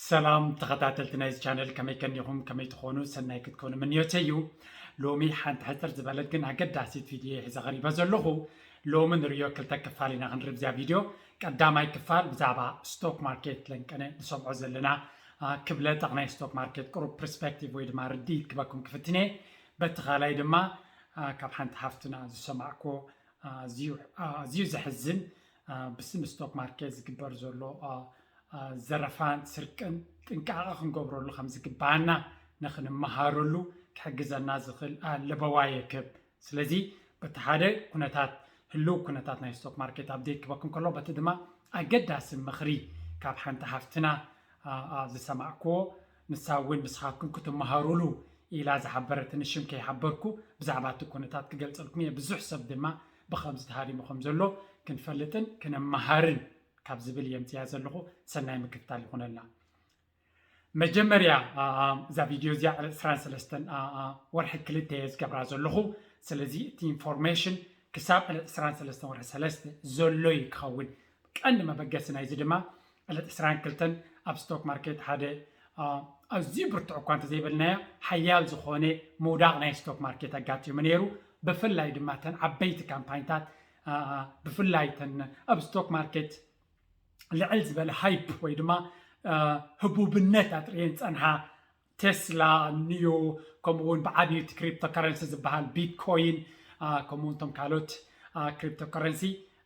ሰላም ተኸታተልቲ ናይዚ ቻነል፣ ከመይ ከኒኹም? ከመይ ትኾኑ? ሰናይ ክትኮኑ ምንዮተይ እዩ። ሎሚ ሓንቲ ሕፅር ዝበለት ግን ኣገዳሲት ቪድዮ ሒዘ ቀሪበ ዘለኹ። ሎሚ ንርእዮ ክልተ ክፋል ኢና ክንርኢ ብዚኣ ቪድዮ። ቀዳማይ ክፋል ብዛዕባ ስቶክ ማርኬት ለንቀነ ንሰምዖ ዘለና ክብለ ጠቕናይ ስቶክ ማርኬት ቅሩብ ፐርስፔክቲቭ ወይ ድማ ርድኢት ክበኩም ክፍትነ። በቲ ካልኣይ ድማ ካብ ሓንቲ ሓፍትና ዝሰማዕኮ ኣዝዩ ዘሕዝን ብስም ስቶክ ማርኬት ዝግበር ዘሎ ዘረፋን ስርቅን ጥንቃቐ ክንገብረሉ ከም ዝግባኣና ንክንመሃረሉ ክሕግዘና ዝኽእል ኣለበዋ የክብ። ስለዚ በቲ ሓደ ኩነታት ህልው ኩነታት ናይ ስቶክ ማርኬት ኣፕዴት ክበኩም ከሎ በቲ ድማ ኣገዳሲ ምኽሪ ካብ ሓንቲ ሃፍትና ዝሰማዕክዎ ንሳ እውን ንስኻትኩም ክትመሃሩሉ ኢላ ዝሓበረትኒ ሽም ከይሓበርኩ ብዛዕባ እቲ ኩነታት ክገልፀልኩም እየ። ብዙሕ ሰብ ድማ ብኸምዚ ተሃሪሙ ከም ዘሎ ክንፈልጥን ክንመሃርን ካብ ዝብል እየ ምፅያ ዘለኹ። ሰናይ ምክትታል ይኹነልና። መጀመርያ እዛ ቪድዮ እዚኣ ዕለት ዕስራን ሰለስተን ወርሒ ክልተ እየ ዝገብራ ዘለኹ። ስለዚ እቲ ኢንፎርሜሽን ክሳብ ዕለት ዕስራን ሰለስተን ወርሒ ሰለስተ ዘሎ እዩ ክኸውን። ቀንዲ መበገሲ ናይዚ ድማ ዕለት ዕስራን ክልተን ኣብ ስቶክ ማርኬት ሓደ ኣዝዩ ብርቱዕ እኳ እንተዘይበልናዮ ሓያል ዝኾነ ምውዳቕ ናይ ስቶክ ማርኬት ኣጋጢሙ ነይሩ። ብፍላይ ድማ ተን ዓበይቲ ካምፓኒታት ብፍላይ ተን ኣብ ስቶክ ማርኬት ልዕል ዝበለ ሃይፕ ወይ ድማ ህቡብነት ኣጥርየን ጸንሓ ቴስላ፣ ኒዮ፣ ከምኡ እውን ብዓብዩ እቲ ክሪፕቶ ከረንሲ ዝበሃል ቢትኮይን ከምኡ እውን እቶም ካልኦት ክሪፕቶ ከረንሲ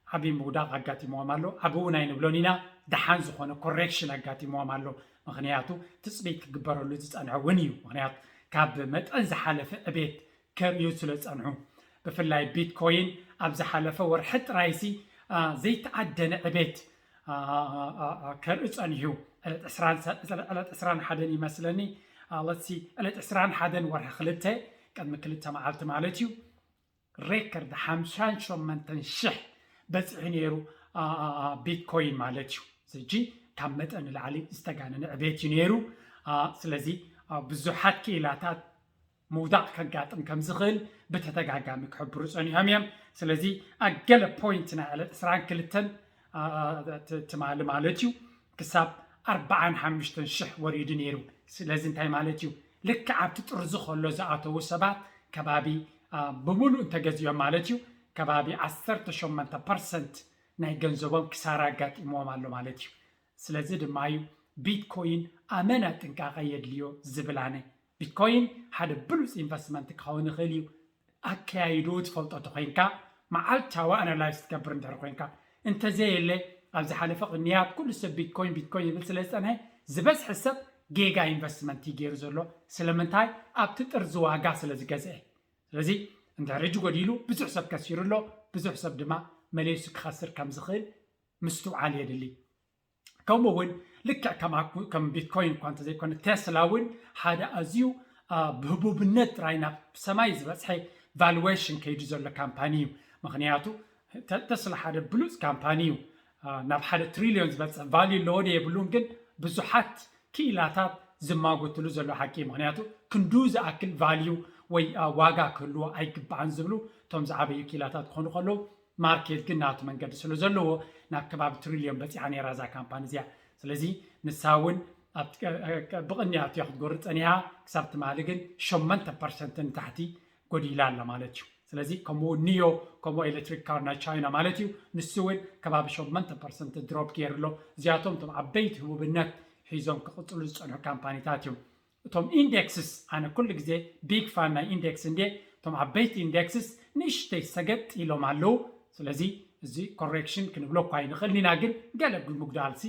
ዓብዪ ምውዳቕ ኣጋጢምዎም ኣሎ። ዓብኡ ናይ ንብሎን ኢና፣ ደሓን ዝኾነ ኮሬክሽን ኣጋጢምዎም ኣሎ። ምኽንያቱ ትፅቢት ክግበረሉ ዝፀንሐ እውን እዩ። ምኽንያቱ ካብ መጠን ዝሓለፈ ዕቤት ከርእዩ ስለ ዝፀንሑ ብፍላይ ቢትኮይን ኣብ ዝሓለፈ ወርሒ ጥራይሲ ዘይተኣደነ ዕቤት ከርኢ ፀኒሑ። ዕለት ዕስራን ሓደን ይመስለኒ፣ ዕለት ዕስራን ሓደን ወርሒ ክልተ ቅድሚ ክልተ መዓልቲ ማለት እዩ። ሬከርድ ሓምሳን ሸሞንተን ሽሕ በፂሑ ነይሩ ቢትኮይን ማለት እዩ። ሕጂ ካብ መጠን ንላዕሊ ዝተጋነነ ዕቤት እዩ ነይሩ። ስለዚ ብዙሓት ክኢላታት ምውዳቕ ከጋጥም ከም ዝኽእል ብተደጋጋሚ ክሕብሩ ጸኒሖም እዮም። ስለዚ ኣብ ገለ ፖይንት ናይ ዕለት ዕስራን ክልተን ትማሊ ማለት እዩ ክሳብ ኣርባዓን ሓሙሽተን ሽሕ ወሪዱ ነይሩ። ስለዚ እንታይ ማለት እዩ? ልክዕ ኣብቲ ጥርዚ ከሎ ዝኣተዉ ሰባት ከባቢ ብምሉእ እንተገዚኦም ማለት እዩ ከባቢ ዓሰርተ ሸሞንተ ፐርሰንት ናይ ገንዘቦም ክሳራ ኣጋጢምዎም ኣሎ ማለት እዩ። ስለዚ ድማ እዩ ቢትኮይን ኣመና ጥንቃቐ የድልዮ ዝብል ኣነ። ቢትኮይን ሓደ ብሉፅ ኢንቨስትመንት ክኸውን ይኽእል እዩ። ኣከያይድኡ ትፈልጦ ተኮይንካ መዓልታዊ ኣናላይዝ ትገብር እንድሕር ኮንካ እንተዘየለ ኣብ ዝሓለፈ ቅንያት ኩሉ ሰብ ቢትኮይን ቢትኮይን ይብል ስለ ዝፀንሐ ዝበዝሐ ሰብ ጌጋ ኢንቨስትመንት እዩ ገይሩ ዘሎ። ስለምንታይ? ኣብቲ ጥርዚ ዋጋ ስለ ዝገዝአ። ስለዚ እንድሕር ሕጂ ጎዲሉ ብዙሕ ሰብ ከሲሩ ኣሎ፣ ብዙሕ ሰብ ድማ መሊሱ ክኸስር ከም ዝኽእል ምስትውዓል የድሊ። ከምኡ እውን ልክዕ ከም ቢትኮይን እኳ እንተዘይኮነ ቴስላ እውን ሓደ ኣዝዩ ብህቡብነት ጥራይ ናብ ሰማይ ዝበፅሐ ቫሉዌሽን ከይዱ ዘሎ ካምፓኒ እዩ። ምክንያቱ ተስላ ሓደ ብሉፅ ካምፓኒ እዩ። ናብ ሓደ ትሪልዮን ዝበፅሕ ቫልዩ ኣለዎ ዶ የብሉን ግን ብዙሓት ክኢላታት ዝማጎትሉ ዘሎ ሓቂ እዩ። ምክንያቱ ክንዱ ዝኣክል ቫልዩ ወይ ዋጋ ክህልዎ ኣይግባኣን ዝብሉ እቶም ዝዓበዩ ክኢላታት ክኾኑ ከለዉ ማርኬት ግን ናቱ መንገዲ ስለ ዘለዎ ናብ ከባቢ ትሪልዮን በፂሓ ነይራ እዛ ካምፓኒ እዚኣ። ስለዚ ንሳ እውን ብቕንያት እያ ክትጎርድ ፀኒሓ። ክሳብ ትማሊ ግን ሸሞንተ ፐርሰንት ንታሕቲ ጎዲላ ኣላ ማለት እዩ። ስለዚ ከምኡ ኒዮ ከምኡ ኤሌክትሪክ ካር ናይ ቻይና ማለት እዩ ንሱ እውን ከባቢ ሸሞንተ ፐርሰንት ድሮፕ ገይሩ ኣሎ። እዚኣቶም እቶም ዓበይቲ ህቡብነት ሒዞም ክቕፅሉ ዝፀንሑ ካምፓኒታት እዮም። እቶም ኢንዴክስስ ኣነ ኩሉ ግዜ ቢግ ፋን ናይ ኢንዴክስ እንዴ እቶም ዓበይቲ ኢንዴክስስ ንእሽተይ ሰገጥ ኢሎም ኣለዉ። ስለዚ እዚ ኮሬክሽን ክንብሎ እኳ ይንኽእል ኢና ግን ገለ ብምጉዳልሲ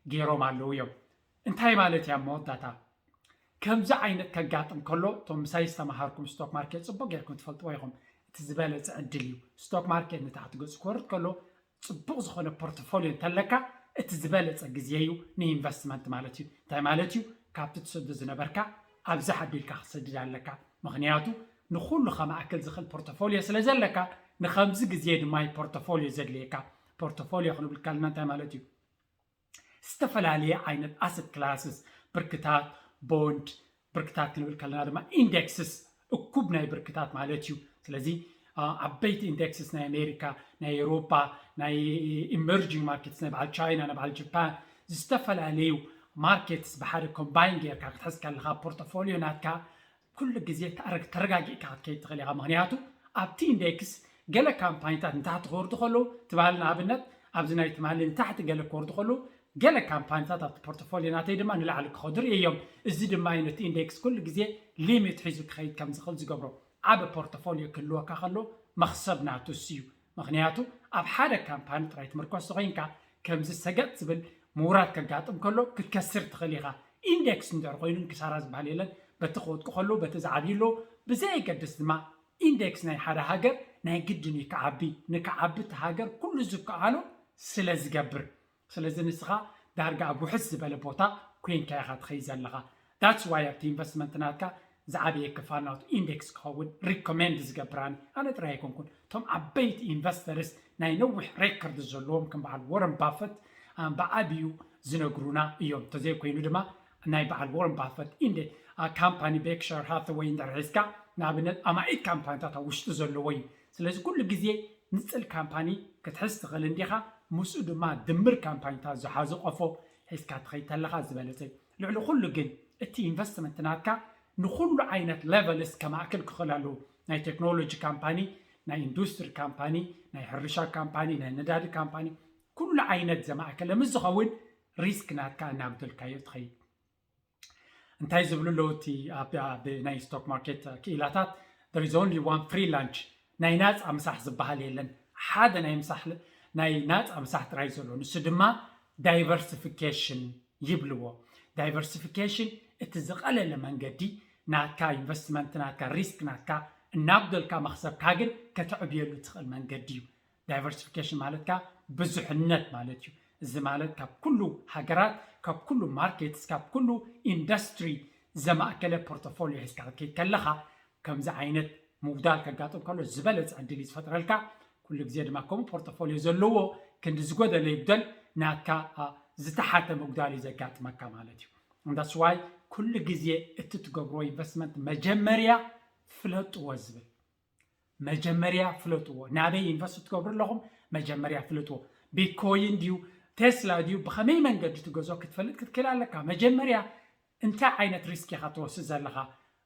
ገይሮም ኣለዉ እዮም። እንታይ ማለት እያ መወዳእታ? ከምዚ ዓይነት ከጋጥም ከሎ እቶም ምሳይ ዝተምሃርኩም ስቶክ ማርኬት ፅቡቅ ጌርኩም ትፈልጥዎ ኢኹም። እቲ ዝበለፀ ዕድል እዩ። ስቶክ ማርኬት ንታሕቲ ገፁ ክወርድ ከሎ ፅቡቅ ዝኾነ ፖርትፎሊዮ እንተለካ እቲ ዝበለፀ ግዜ እዩ ንኢንቨስትመንት ማለት እዩ። እንታይ ማለት እዩ? ካብቲ ትሰዶ ዝነበርካ ኣብዛ ሓቢልካ ክሰድድ ኣለካ። ምክንያቱ ንኩሉ ከማእክል ዝኽእል ፖርትፎሊዮ ስለ ዘለካ ንከምዚ ግዜ ድማ እዩ ፖርትፎሊዮ ዘድልየካ። ፖርትፎሊዮ ክንብል ከለና እንታይ ማለት እዩ? ዝተፈላለየ ዓይነት ኣሰት ክላስስ ብርክታት ቦንድ ብርክታት ክንብል ከለና ድማ ኢንደክስስ እኩብ ናይ ብርክታት ማለት እዩ። ስለዚ ዓበይቲ ኢንደክስስ ናይ ኣሜሪካ ናይ ኤውሮፓ ናይ ኢመርጂንግ ማርኬትስ ናይ በዓል ቻይና ናይ በዓል ጃፓን ዝተፈላለዩ ማርኬትስ ብሓደ ኮምባይን ጌርካ ክትሕዝ ከለኻ ፖርቶፎሊዮ ናትካ ኩሉ ግዜ ተረጋጊእካ ክትከይድ ትኽእል ኢኻ። ምክንያቱ ኣብቲ ኢንዴክስ ገለ ካምፓኒታት ንታሕቲ ክወርዱ ከለዉ፣ ትማሊ ንኣብነት ኣብዚ ናይ ትማሊ ንታሕቲ ገለ ክወርዱ ከለዉ፣ ገለ ካምፓኒታት ኣብቲ ፖርቶፎሊዮ ናተይ ድማ ንላዕሊ ክኸዱ ርእየ እዮም። እዚ ድማ እዩ ነቲ ኢንዴክስ ኩሉ ግዜ ሊሚት ሒዙ ክኸይድ ከም ዝኽእል ዝገብሮ። ዓቢ ፖርቶፎሊዮ ክህልወካ ከሎ መኽሰብ ናቱ እሱ እዩ። ምክንያቱ ኣብ ሓደ ካምፓኒ ጥራይ ትምርኮስ ተኮይንካ ከምዚ ሰገጥ ዝብል ምውራድ ከጋጥም ከሎ ክትከስር ትኽእል ኢኻ። ኢንዴክስ እንድሕር ኮይኑ ክሳራ ዝበሃል የለን። በቲ ክወድቁ ከሎ በቲ ዝዓብዩ ኣሎ። ብዘየገድስ ድማ ኢንዴክስ ናይ ሓደ ሃገር ናይ ግድን እዩ ክዓቢ። ንክዓቢ እቲ ሃገር ኩሉ ዝከኣሎ ስለ ዝገብር። ስለዚ ንስኻ ዳርጋ ኣብ ውሕስ ዝበለ ቦታ ኮይንካ ኢኻ ትኸይ ዘለኻ። That's why ኣብቲ ኢንቨስትመንት ናትካ ዝዓበየ ክፋል ናቱ ኢንዴክስ ክኸውን ሪኮሜንድ ዝገብራኒ ኣነ ጥራይ ኣይኮንኩን። እቶም ዓበይቲ ኢንቨስተርስ ናይ ነዊሕ ሬከርድ ዘለዎም ከም በዓል ወረን ባፈት ብዓብዩ ዝነግሩና እዮም። እንተዘይኮይኑ ድማ ናይ በዓል ወረን ባፈት ኢንዴ ካምፓኒ ቤክሸር ሃተወይ እንድሕር ሒዝካ ንኣብነት ኣማኢት ካምፓኒታት ኣብ ውሽጢ ዘለዎ እዩ። ስለዚ ኩሉ ግዜ ንፅል ካምፓኒ ክትሕዝ ትኽእል እንዲኻ፣ ምስኡ ድማ ድምር ካምፓኒታት ዝሓዙ ቆፎ ሒዝካ ትኸይድ ተለኻ ዝበለፀ እዩ። ልዕሊ ኩሉ ግን እቲ ኢንቨስትመንት ናትካ ንኩሉ ዓይነት ሌቨልስ ከማእክል ክኽእል ኣለዎ። ናይ ቴክኖሎጂ ካምፓኒ፣ ናይ ኢንዱስትሪ ካምፓኒ፣ ናይ ሕርሻ ካምፓኒ፣ ናይ ነዳዲ ካምፓኒ፣ ኩሉ ዓይነት ዘማእከለ ምስ ዝኸውን ሪስክ ናትካ እናጉደልካዮ ትኸይድ። እንታይ ዝብሉ ኣለዉ እቲ ኣብ ኣብ ናይ ስቶክ ማርኬት ክኢላታት? There is only one free lunch። ናይ ናፃ ምሳሕ ዝበሃል የለን። ሓደ ናይ ምሳሕ ናይ ናፃ ምሳሕ ጥራይ ዘሎ፣ ንሱ ድማ ዳይቨርሲፊኬሽን ይብልዎ። ዳይቨርሲፊኬሽን እቲ ዝቐለለ መንገዲ ናትካ ኢንቨስትመንት ናትካ ሪስክ ናትካ እናጉደልካ መኽሰብካ ግን ከተዕብየሉ ትኽእል መንገዲ እዩ። ዳይቨርሲፊኬሽን ማለት ከኣ ብዙሕነት ማለት እዩ። እዚ ማለት ካብ ኩሉ ሃገራት፣ ካብ ኩሉ ማርኬትስ፣ ካብ ኩሉ ኢንዱስትሪ ዘማእከለ ፖርቶፎሊዮ ሒዝካ ክትከይድ ከለኻ ከምዚ ዓይነት ምጉዳል ከጋጥም ከሎ ዝበለፀ ዕድል እዩ ዝፈጥረልካ። ኩሉ ግዜ ድማ ከምኡ ፖርቶፎሊዮ ዘለዎ ክንዲ ዝጎደለ ይጉደል ናትካ ዝተሓተ ምጉዳል እዩ ዘጋጥመካ ማለት እዩ። That's why ኩሉ ግዜ እቲ ትገብሮ ኢንቨስትመንት መጀመርያ ፍለጥዎ ዝብል መጀመርያ ፍለጥዎ። ናበይ ኢንቨስት ትገብሩ ኣለኹም? መጀመርያ ፍለጥዎ። ቢትኮይን ድዩ ቴስላ ድዩ ብኸመይ መንገዲ ትገዝኦ ክትፈልጥ ክትክእል ኣለካ። መጀመርያ እንታይ ዓይነት ሪስክ ኢኻ ትወስድ ዘለኻ?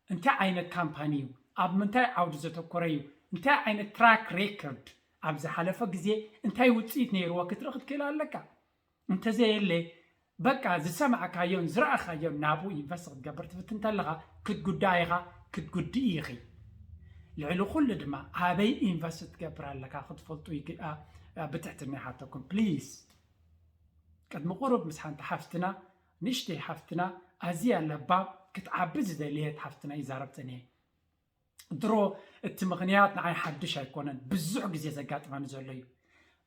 እንታይ ዓይነት ካምፓኒ እዩ? ኣብ ምንታይ ዓውዲ ዘተኮረ እዩ? እንታይ ዓይነት ትራክ ሬከርድ ኣብ ዝሓለፈ ግዜ እንታይ ውፅኢት ነይርዎ ክትርኢ ክትክእል ኣለካ። እንተዘየለ በቃ ዝሰማዕካዮን ዝረኣኻዮን ናብኡ ኢንቨስት ክትገብር ትፍትን እንተለኻ ክትጉዳእ ኢኻ፣ ክትጉድኢ ኢኺ። ልዕሊ ኩሉ ድማ ኣበይ ኢንቨስት ትገብር ኣለካ ክትፈልጡ ብትሕትና ይሓተኩም ፕሊስ። ቅድሚ ቁሩብ ምስ ሓንቲ ሓፍትና ንእሽተይ ሓፍትና ኣዝያ ለባም ክትዓቢ ዝደለየት ሓፍትና ይዛረብ ጸኒሐ። ድሮ እቲ ምኽንያት ንዓይ ሓድሽ ኣይኮነን፣ ብዙሕ ግዜ ዘጋጥመኒ ዘሎ እዩ።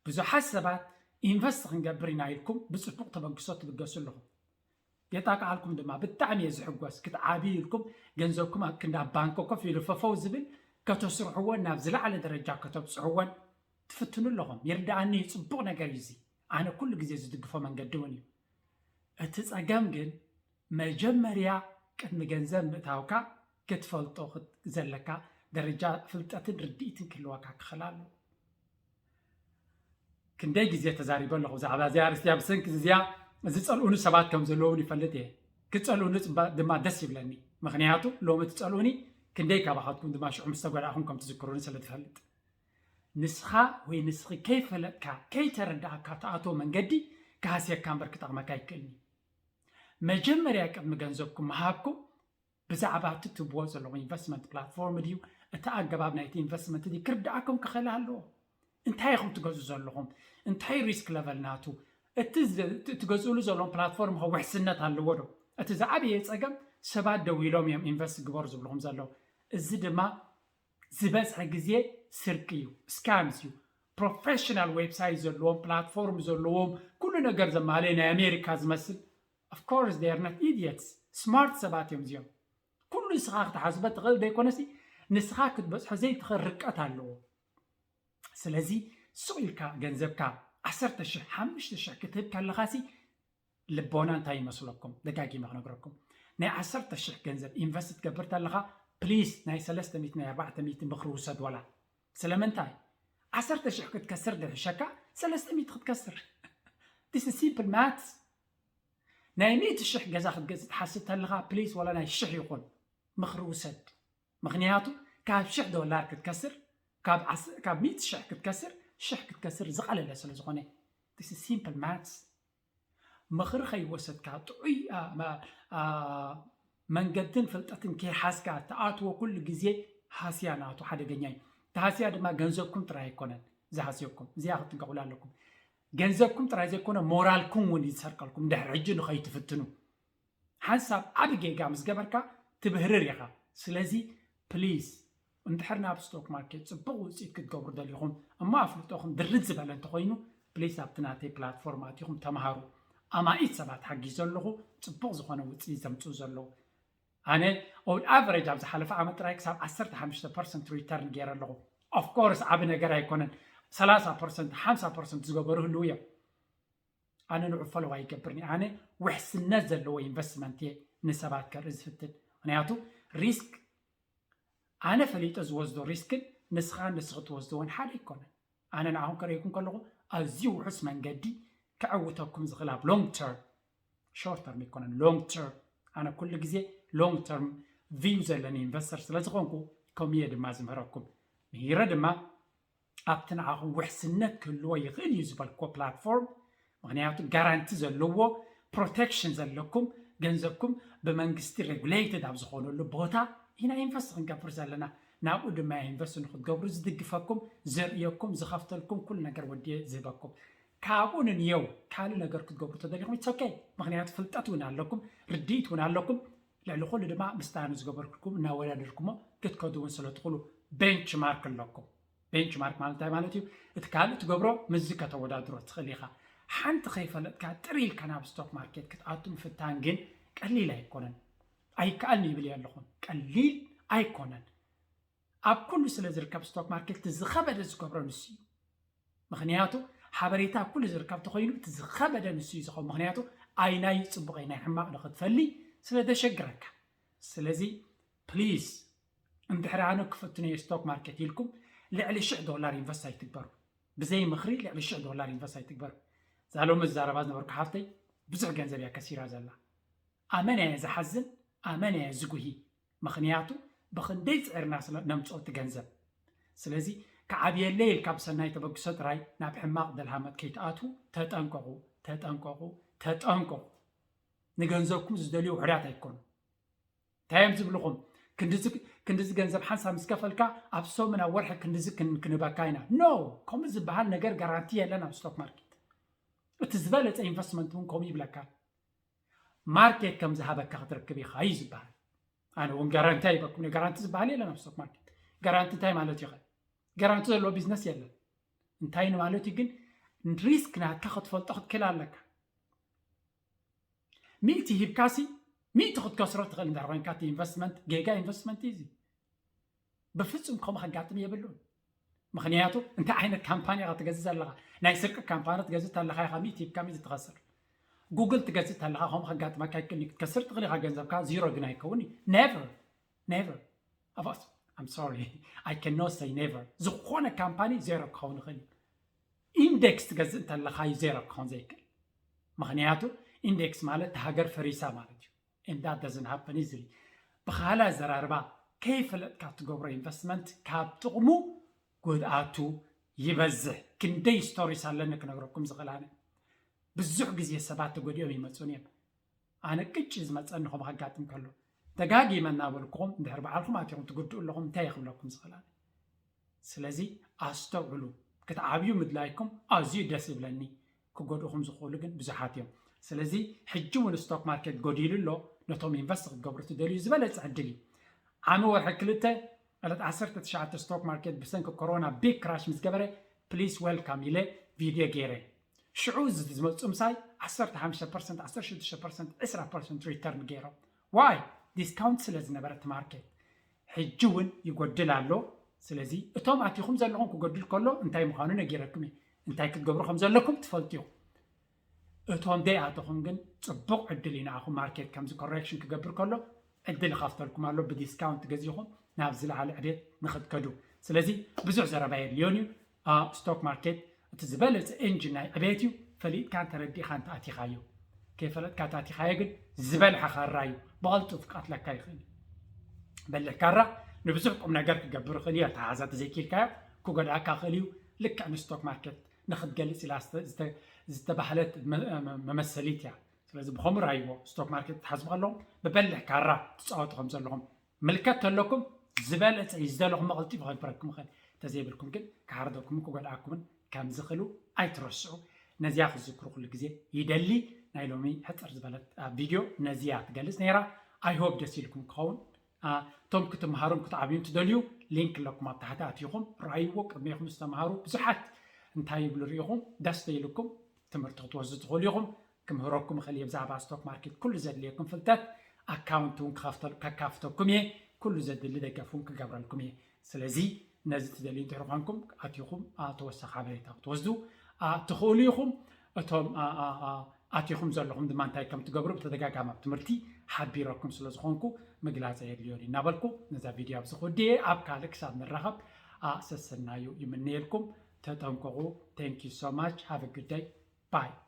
ብዙሓት ሰባት ኢንቨስት ክንገብር ኢና ኢልኩም ብፅቡቕ ተበግሶ ትብገሱ ኣለኹም። የጣቃዓልኩም ድማ ብጣዕሚ እየ ዝሕጎስ። ክትዓብዩ ኢልኩም ገንዘብኩም ኣብ ክንዲ ኣብ ባንኮ ኮፍ ኢሉ ፈፈው ዝብል ከተስርሕዎን ናብ ዝለዓለ ደረጃ ከተብፅሕዎን ትፍትኑ ኣለኹም። ይርድኣኒ እዩ፣ ፅቡቕ ነገር እዩ እዚ። ኣነ ኩሉ ግዜ ዝድግፎ መንገዲ እውን እዩ። እቲ ፀገም ግን መጀመርያ ቅድሚ ገንዘብ ምእታውካ ክትፈልጦ ዘለካ ደረጃ ፍልጠትን ርድኢትን ክህልወካ ክኽእል ኣለዎ። ክንደይ ግዜ ተዛሪበ ኣለኹ ብዛዕባ እዚኣ ኣርእስቲ እያ። ብሰንኪ እዚኣ ዝፀልኡኒ ሰባት ከም ዘለዉ እውን ይፈልጥ እየ። ክፀልኡኒ ድማ ደስ ይብለኒ። ምኽንያቱ ሎሚ ትፀልኡኒ ክንደይ ካባኻትኩም ድማ ሽዑ ምስ ተጎዳእኹም ከም ትዝክሩኒ ስለ ትፈልጥ። ንስኻ ወይ ንስኺ ከይፈለጥካ ከይተረዳእካ ትኣትዎ መንገዲ ክሃስየካ እምበር ክጠቕመካ ኣይክእልኒ። መጀመርያ ቅድሚ ገንዘብኩም ምሃብኩም ብዛዕባ እቲ ትብዎ ዘለኹም ኢንቨስትመንት ፕላትፎርም ድዩ እቲ ኣገባብ ናይቲ ኢንቨስትመንት ድዩ ክርድኣኩም ክኽእል ኣለዎ። እንታይ ኢኹም ትገዝኡ ዘለኹም? እንታይ ሪስክ ለቨል ናቱ? እቲ ትገዝእሉ ዘለኹም ፕላትፎርም ከ ውሕስነት ኣለዎ ዶ? እቲ ዝዓበየ ፀገም ሰባት ደው ኢሎም እዮም ኢንቨስት ግበሩ ዝብልኹም ዘለዉ። እዚ ድማ ዝበዝሐ ግዜ ስርቂ እዩ፣ ስካምስ እዩ። ፕሮፌሽናል ዌብሳይት ዘለዎም ፕላትፎርም ዘለዎም ኩሉ ነገር ዘማለየ ናይ ኣሜሪካ ዝመስል of course they are not idiots smart ሰባት እዮም እዚኦም። ኩሉ ንስኻ ክትሓስበ ትኽእል ዘይኮነሲ ንስኻ ክትበፅሖ ዘይትኽእል ርቀት ኣለዎ። ስለዚ ስቕ ኢልካ ገንዘብካ ዓሰርተ ሽሕ ሓሙሽተ ሽሕ ክትህብ ከለኻሲ ልቦና እንታይ ይመስለኩም? ደጋጊመ ክነግረኩም። ናይ ዓሰርተ ሽሕ ገንዘብ ኢንቨስት ትገብር ተለኻ ፕሊስ ናይ ሰለስተ ሚእቲ ናይ ኣርባዕተ ሚእቲ ምኽሪ ውሰድ። ወላ ስለምንታይ ዓሰርተ ሽሕ ክትከስር ድሕሸካ ሰለስተ ሚእቲ ክትከስር? This is simple maths። ናይ ሚእቲ ሽሕ ገዛ ክትገዝእ ትሓስብ ተለኻ ፕሊስ ዋላ ናይ ሽሕ ይኹን ምኽሪ ውሰድ። ምኽንያቱ ካብ ሽሕ ዶላር ክትከስር ካብ ዓስ- ካብ ሚእቲ ሽሕ ክትከስር ሽሕ ክትከስር ዝቐለለ ስለ ዝኾነ this is simple maths። ምኽሪ ከይወሰድካ ጥዑይ ኣ- ማ- ኣ- መንገድን ፍልጠትን ከይሓዝካ ትኣትዎ ኩሉ ግዜ ሃስያ ናቱ ሓደገኛ እዩ። እቲ ሃስያ ድማ ገንዘብኩም ጥራይ ኣይኮነን ዝሃስየኩም። እዚኣ ክትጥንቀቑላ ኣለኩም። ገንዘብኩም ጥራይ ዘይኮነ ሞራልኩም እውን እዩ ዝሰርቀልኩም ድሕሪ ሕጂ ንኸይትፍትኑ። ሓንሳብ ዓቢ ጌጋ ምስ ገበርካ ትብህርር ኢኻ። ስለዚ ፕሊስ እንድሕር ናብ ስቶክ ማርኬት ጽቡቕ ውፅኢት ክትገብሩ ደሊኹም እሞ ኣፍልጦኹም ድርት ዝበለ እንተኾይኑ ፕሊስ ኣብቲ ናተይ ፕላትፎርም ኣቲኹም ተምሃሩ። ኣማኢት ሰባት ሓጊዘ ኣለኹ ጽቡቕ ዝኾነ ውፅኢት ዘምፅኡ ዘለዉ። ኣነ ኦን ኣቨሬጅ ኣብ ዝሓለፈ ዓመት ጥራይ ክሳብ ዓሰርተ ሓሙሽተ ፐርሰንት ሪተርን ገይረ ኣለኹ። ኦፍኮርስ ዓቢ ነገር ኣይኮነን። ሰላሳ ፐርሰንት ሓምሳ ፐርሰንት ዝገበሩ ህልው እዮም። ኣነ ንዑ ፈለዋ ይገብርኒ ኣነ ውሕስነት ዘለዎ ኢንቨስትመንት እየ ንሰባት ከርኢ ዝፍትን። ምክንያቱ ሪስክ ኣነ ፈሊጠ ዝወስዶ ሪስክን ንስኻ ንስኺ ትወስድዎን ሓደ ኣይኮነን። ኣነ ንዓኹም ከርእየኩም ከለኹ ኣዝዩ ውሑስ መንገዲ ከዕውተኩም ዝኽእል ኣብ ሎንግ ተርም፣ ሾርት ተርም ኣይኮነን፣ ሎንግ ተርም። ኣነ ኩሉ ግዜ ሎንግ ተርም ቪው ዘለኒ ኢንቨስተር ስለ ዝኾንኩ ከምኡ እየ ድማ ዝምህረኩም። ምሂረ ድማ ኣብቲ ንዓኹም ውሕስነት ክህልዎ ይኽእል እዩ ዝበልክዎ ፕላትፎርም፣ ምኽንያቱ ጋራንቲ ዘለዎ ፕሮቴክሽን ዘለኩም ገንዘብኩም ብመንግስቲ ሬጉሌትድ ኣብ ዝኾነሉ ቦታ ኢና ኢንቨስት ክንገብር ዘለና። ናብኡ ድማ ኢንቨስት ንክትገብሩ ዝድግፈኩም፣ ዘርእየኩም፣ ዝኸፍተልኩም ኩሉ ነገር ወዲየ ዝህበኩም። ካብኡ ንንየው ካልእ ነገር ክትገብሩ ተደሊኹም it's okay። ምኽንያቱ ፍልጠት እውን ኣለኩም፣ ርድኢት እውን ኣለኩም። ልዕሊ ኩሉ ድማ ምስታኑ ዝገበርኩም እናወዳደርኩሞ ክትከዱ እውን ስለ ትኽእሉ ቤንችማርክ ኣለኩም። ቤንችማርክ ማለት እንታይ ማለት እዩ? እቲ ካልእ ትገብሮ ምስዚ ከተወዳድሮ ትኽእል ኢኻ። ሓንቲ ከይፈለጥካ ጥር ኢልካ ናብ ስቶክ ማርኬት ክትኣቱ ምፍታን ግን ቀሊል ኣይኮነን። ኣይከኣልን ይብል እየ ኣለኹን። ቀሊል ኣይኮነን። ኣብ ኩሉ ስለ ዝርከብ ስቶክ ማርኬት እቲ ዝኸበደ ዝገብሮ ንሱ እዩ። ምኽንያቱ ሓበሬታ ኣብ ኩሉ ዝርከብ ተኾይኑ እቲ ዝኸበደ ንሱ እዩ ዝኸውን። ምኽንያቱ ኣይናይ ጽቡቕ ናይ ሕማቕ ዶ ክትፈሊ ስለ ዘሸግረካ። ስለዚ ፕሊዝ እንድሕሪ ኣነ ክፍትኖ እየ ስቶክ ማርኬት ኢልኩም ልዕሊ ሽሕ ዶላር ኢንቨስት ኣይትግበሩ። ብዘይ ምኽሪ ልዕሊ ሽሕ ዶላር ኢንቨስት ኣይትግበሩ። እዛ ሎሚ ዝዛረባ ዝነበርኩ ሓፍተይ ብዙሕ ገንዘብ እያ ከሲራ ዘላ። ኣመና እየ ዝሓዝን፣ ኣመና እየ ዝጉሂ። ምኽንያቱ ብኽንደይ ጽዒርና ስለ ነምጽኦ እቲ ገንዘብ። ስለዚ ክዓብየለይ ኢልካ ብሰናይ ተበግሶ ጥራይ ናብ ሕማቕ ደልሃመት ከይትኣትዉ ተጠንቀቑ፣ ተጠንቀቑ፣ ተጠንቀቑ። ንገንዘብኩም ዝደልዩ ውሑዳት ኣይኮኑ። እንታይ እዮም ዝብልኹም? ክንድዚ ክንድዚ ገንዘብ ሓንሳብ ምስ ከፈልካ ኣብ ሰሙን ኣብ ወርሒ ክንድዚ ክን- ክንህበካ ኢና። ኖ፣ ከምኡ ዝበሃል ነገር ጋራንቲ የለን ኣብ ስቶክ ማርኬት። እቲ ዝበለጸ ኢንቨስትመንት እውን ከምኡ ይብለካ። ማርኬት ከም ዝሃበካ ክትረክብ ኢኻ እዩ ዝበሃል። ኣነ እውን ጋራንቲ ኣይበኩም። ጋራንቲ ዝበሃል የለን ኣብ ስቶክ ማርኬት። ጋራንቲ እንታይ ማለት እዩ? ጋራንቲ ዘለዎ ቢዝነስ የለን። እንታይ ንማለት እዩ ግን ሪስክ ናትካ ክትፈልጦ ክትክእል ኣለካ። ሚእቲ ሂብካሲ ሚእቲ ክትከስሮ ትኽእል እንድሕር ኮይንካ እቲ ኢንቨስትመንት ጌጋ ኢንቨስትመንት እዩ እዚ። ብፍጹም ከምኡ ከጋጥም የብሉን። ምኽንያቱ እንታይ ዓይነት ካምፓኒ ኢኻ ትገዝእ ዘለኻ? ናይ ስርቂ ካምፓኒ ትገዝእ ተለኻ ኢኻ ሚእቲ ሂብካ ሚእቲ ትኸስር። ጉግል ትገዝእ ተለኻ ከምኡ ከጋጥመካ ይክእል እዩ። ክትከስር ትኽእል ኢኻ ገንዘብካ ዚሮ ግን ኣይከውን እዩ። Never, never. Of course, I'm sorry, I cannot say never. ዝኾነ ካምፓኒ ዜሮ ክኸውን ይኽእል እዩ። ኢንዴክስ ትገዝእ እንተለኻ እዩ ዜሮ ክኸውን ዘይክእል። ምኽንያቱ ኢንዴክስ ማለት እታ ሃገር ፈሪሳ ማለት እዩ። And that doesn't happen easily። ብኻልእ ኣዘራርባ ከይፈለጥካ ትገብሮ ኢንቨስትመንት ካብ ጥቕሙ ጉድኣቱ ይበዝሕ። ክንደይ ስቶሪስ ኣለኒ ክነግረኩም ዝኽእል ኣነ። ብዙሕ ግዜ ሰባት ተጎዲኦም ይመፁን እዮም። ኣነ ቅጭ ዝመፀኒ ከምኡ ከጋጥም ከሎ ደጋጊመ እናበልኩኹም እንድሕር ባዕልኹም ኣቲኹም ትጉድኡ ኣለኹም እንታይ እየ ክብለኩም ዝኽእል ኣነ? ስለዚ ኣስተውዕሉ። ክትዓብዩ ምድላይኩም ኣዝዩ ደስ ይብለኒ። ክጎድኡኹም ዝኽእሉ ግን ብዙሓት እዮም። ስለዚ ሕጂ እውን ስቶክ ማርኬት ጎዲሉ ኣሎ። ነቶም ኢንቨስት ክትገብሩ ትደልዩ ዝበለፀ ዕድል እዩ። ዓሚ ወርሒ ክልተ ዕለት ዓሰርተ ትሽዓተ ስቶክ ማርኬት ብሰንኪ ኮሮና ቢግ ክራሽ ምስ ገበረ ፕሊስ ዌልካም ኢለ ቪድዮ ገይረ። ሽዑ ዝመፁ ምሳይ ዓሰርተ ሓሙሽተ ፐርሰንት፣ ዓሰርተ ሽዱሽተ ፐርሰንት፣ ዕስራ ፐርሰንት ሪተርን ገይሮም። ዋይ? ዲስካውንት ስለ ዝነበረ እቲ ማርኬት። ሕጂ እውን ይጎድል ኣሎ። ስለዚ እቶም ኣቲኹም ዘለኹም ክጎድል ከሎ እንታይ ምዃኑ ነጊረኩም እየ። እንታይ ክትገብሩ ከም ዘለኩም ትፈልጡ ኢኹም። እቶም ደይኣተኹም ግን ጽቡቕ ዕድል እዩ ንዓኹም። ማርኬት ከምዚ ኮሬክሽን ክገብር ከሎ ዕድል ይኸፍተልኩም ኣሎ። ብዲስካውንት ገዚኹም ናብ ዝለዓለ ዕቤት ንኽትከዱ። ስለዚ ብዙሕ ዘረባ የድልዮን እዩ። አ፣ ስቶክ ማርኬት እቲ ዝበለጸ ኤንጂን ናይ ዕቤት እዩ። ፈሊጥካን ተረዲእኻን ተኣቲኻዮ። ከይፈለጥካ ታቲኻዮ ግን ዝበልሐ ካራ እዩ። ብቐልጡፍ ክቐትለካ ይኽእል እዩ። በልሕ ካራ ንብዙሕ ቁም ነገር ክገብር ይኽእል እዩ። ኣተሓዛ ተዘይኪልካዮ ክጎድኣካ ይኽእል እዩ። ልክዕ ንስቶክ ማርኬት ንክትገልፅ ኢላ ዝተባህለት መመሰሊት እያ። ስለዚ ብኸምኡ ራይዎ ስቶክ ማርኬት ትሓዝቡ ከለኹም ብበልሕ ካራ ትፃወቱ ከም ዘለኹም ምልከት ተለኩም ዝበለፀ እዩ። ዝደለኹም መቐልጢፉ ከግብረኩም ይኽእል። ተዘይብልኩም ግን ክሓርደኩምን ክጎድኣኩምን ከም ዝኽእሉ ኣይትረስዑ። ነዚያ ክዝክሩ ኩሉ ግዜ ይደሊ። ናይ ሎሚ ሕፅር ዝበለት ቪድዮ ነዚያ ትገልፅ ነይራ። ኣይሆብ ደስ ኢልኩም ክኸውን። እቶም ክትምሃሩን ክትዓብዩን ትደልዩ ሊንክ ኣለኩም ኣብ ታሕቲ ኣትኹም ርኣይዎ። ቅድሜኹም ዝተምሃሩ ብዙሓት እንታይ ይብሉ ርኢኹም ደስ ተይልኩም ትምህርቲ ክትወስዱ ትኽእሉ ኢኹም። ክምህረኩም እኽእል እየ ብዛዕባ ስቶክ ማርኬት ኩሉ ዘድልየኩም ፍልጠት። ኣካውንት እውን ከካፍተኩም እየ። ኩሉ ዘድሊ ደገፍ እውን ክገብረልኩም እየ። ስለዚ ነዚ ትደልዩ እንድሕር ኳንኩም ኣትኹም ተወሳኺ ሓበሬታ ክትወስዱ ትኽእሉ ኢኹም። እቶም ኣትኹም ዘለኹም ድማ እንታይ ከም ትገብሩ ብተደጋጋሚ ኣብ ትምህርቲ ሓቢረኩም ስለ ዝኾንኩ ምግላፅ የድልዮን እናበልኩ ነዛ ቪድዮ ኣብዚ ክውድእ እየ። ኣብ ካልእ ክሳብ ንራኸብ ሰሰናዩ ይምነየልኩም። ተጠንቀቑ። Thank you so much. Have a good day. Bye.